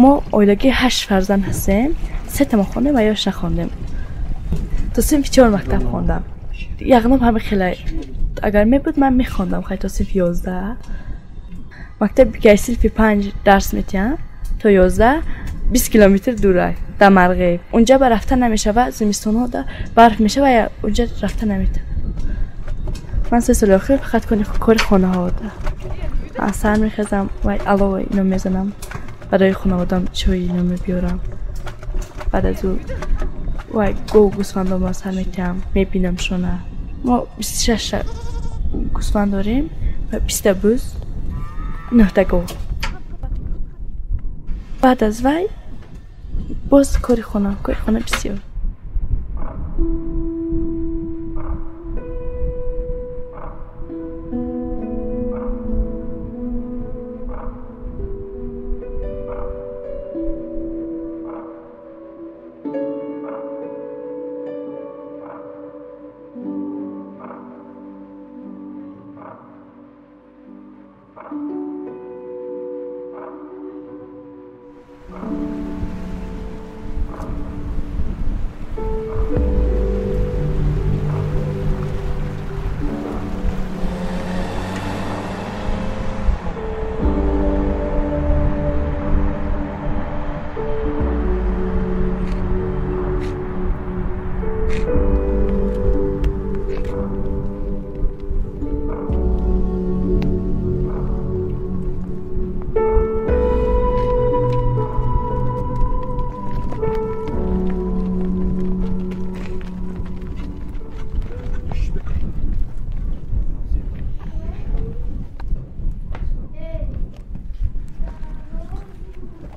Мо оилаги 8 фарзанд ҳастем. 3 та мо хондем ва ёш нахондем. То синфи 4 мактаб хондам. Яғноб ҳами хеле агар мебуд ман мехондам хай то синфи 11. Мактаби ки аз синфи 5 дарс метиҳам то 11 20 километр дурай дар Марғиб. Унҷа ба рафта намешавад, зимистонҳо да барф мешава, унҷа рафта наметавонам. Ман 3 соли охир фақат кори хонаҳо да. Аз сар мехезам ва алова ино мезанам. Барои хонаводам чой ино мебиёрам. Баъд аз ӯ вай гов гӯсфандома сар метиҳам, мебинам шона. Мо 26 гӯсфанд дорем ва 20 буз, 9 гов. Баъд аз вай боз кори хона, кори хона бисёр.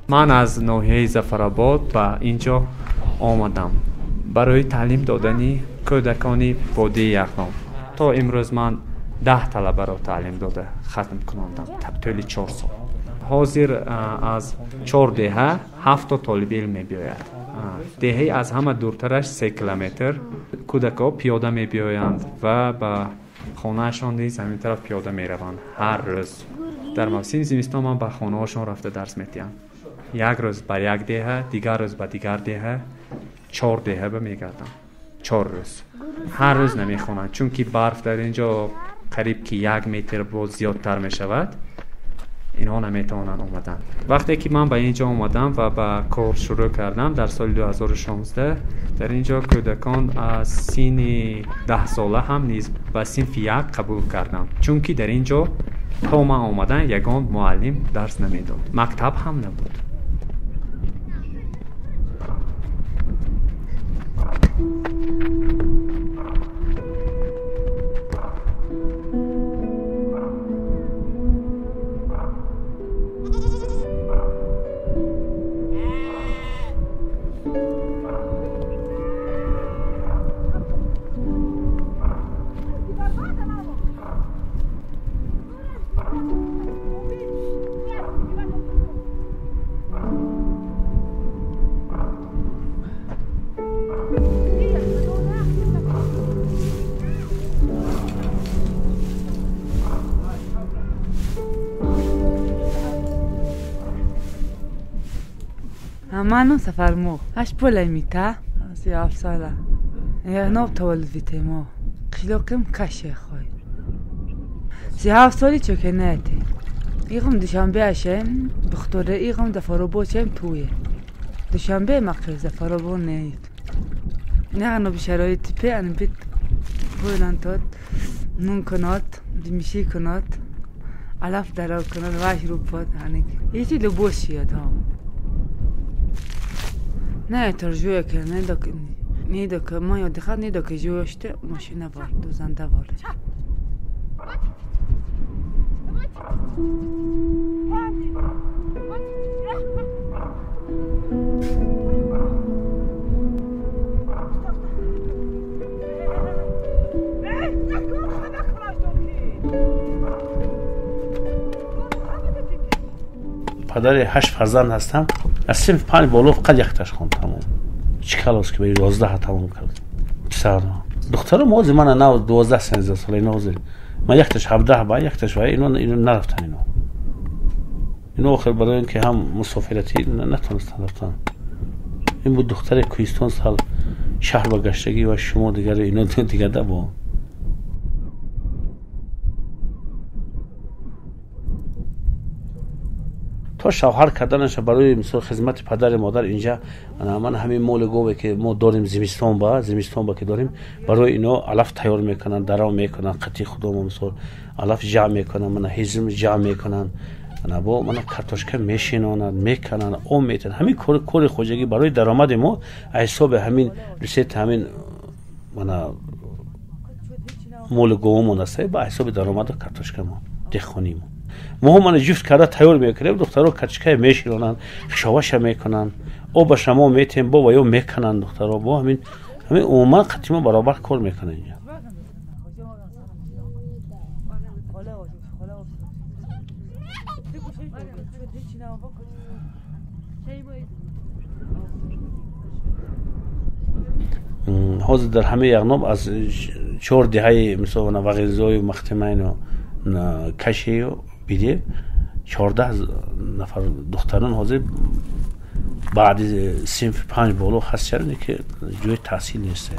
Ман аз ноҳияи Зафаробод ба ин ҷо омадам барои таълим додани кӯдакони водии Яғноб. То имрӯз ман 10 талабаро таълим дода хатм кунондам тӯли 4 сол. Ҳозир аз 4 деҳа 7 то толиби илм мебиёяд. Деҳаи аз ҳама дуртараш 3 километр. Кӯдакҳо пиёда мебиёянд ва ба хонаашон низ ҳамин тараф пиёда мераванд ҳар рӯз. Дар мавсими зимистон ман ба хонаҳошон рафта дарс медиҳам. Як рӯз ба як деҳа, дигар рӯз ба дигар деҳа, 4 деҳа ба мегардам. 4 рӯз. Ҳар рӯз намехонанд, чунки барф дар ин ҷо қариб ки 1 метр боз зиёдтар мешавад. Инҳо наметавонанд омадан. Вақте ки ман ба ин ҷо омадам ва ба кор шурӯъ кардам дар соли 2016, дар ин ҷо кӯдакон аз синни 10 сола ҳам низ ба синфи 1 қабул кардам, чунки дар ин ҷо то ман омадан ягон муаллим дарс намедод, мактаб ҳам набуд. Ман Сафармух, ҳашт болай мита, 37 сола. Яғноб таваллуд витемо. Қишлоқим каше хой. 37 соли чокенете. Иғм Душанбе ашем, бухторе иғм Зафаробод шем туе. Душанбе мақил Зафаробод неит. Яғноб шароити пе ан бит буйлан тот, нун кунот, димиши кунот, алаф даро кунот, ваш рупот, аник. Ичи любошият ҳо. Не торжуя ки не док не док ма ёд хат не док жуёште машина вор дузанда вор. Падари 8 фарзанд ҳастам. Аз синфи 5 боло фақат якташ хонд тамом. Чӣ калос ки ба 11 тамом кард. Писар. Духтарам ҳозир мана нав 12 13 сола ино ҳозир. Ман якташ 17 ба якташ ва ино нарафтан ино. Ино охир барои ин ки ҳам мусофиратӣ натонистанд рафтан. Ин буд духтари кӯҳистон сал шаҳр ба гаштагӣ ва шумо дигар ино дигар дабо. То шавҳар карданаша барои мисол хизмати падари модар инҷа ман ҳамин моли гове ки мо дорем зимистон ба ки дорем барои ино алаф тайёр мекунанд, дарав мекунанд, қатъи худомо мисол алаф ҷамъ мекунанд, мана ҳизм ҷамъ мекунанд, ана бо мана картошка мешинонанд, мекананд, об метанд. Ҳамин кори хоҷагӣ барои даромади мо ҳисоби ҳамин ресет ҳамин мана моли говомон аст, ба ҳисоби даромаду картошка мо деҳқонии мо. Мо мана ҷуфт карда тайёр мекунем, духтаро картошкае мешинонанд, хишоваша мекунанд, обаша мо метем, бо ва ё мекананд духтаро. Бо ҳамин умуман қатъи мо баробар кор мекунанд инҷа. Ҳозир дар ҳамаи Яғноб аз чор деҳаи мисол Вағилзою Махтимайну Кашею Бидев 14 нафар духтарон ҳозир баъди синфи 5 боло ҳастанд, ки ҷои таҳсил нест.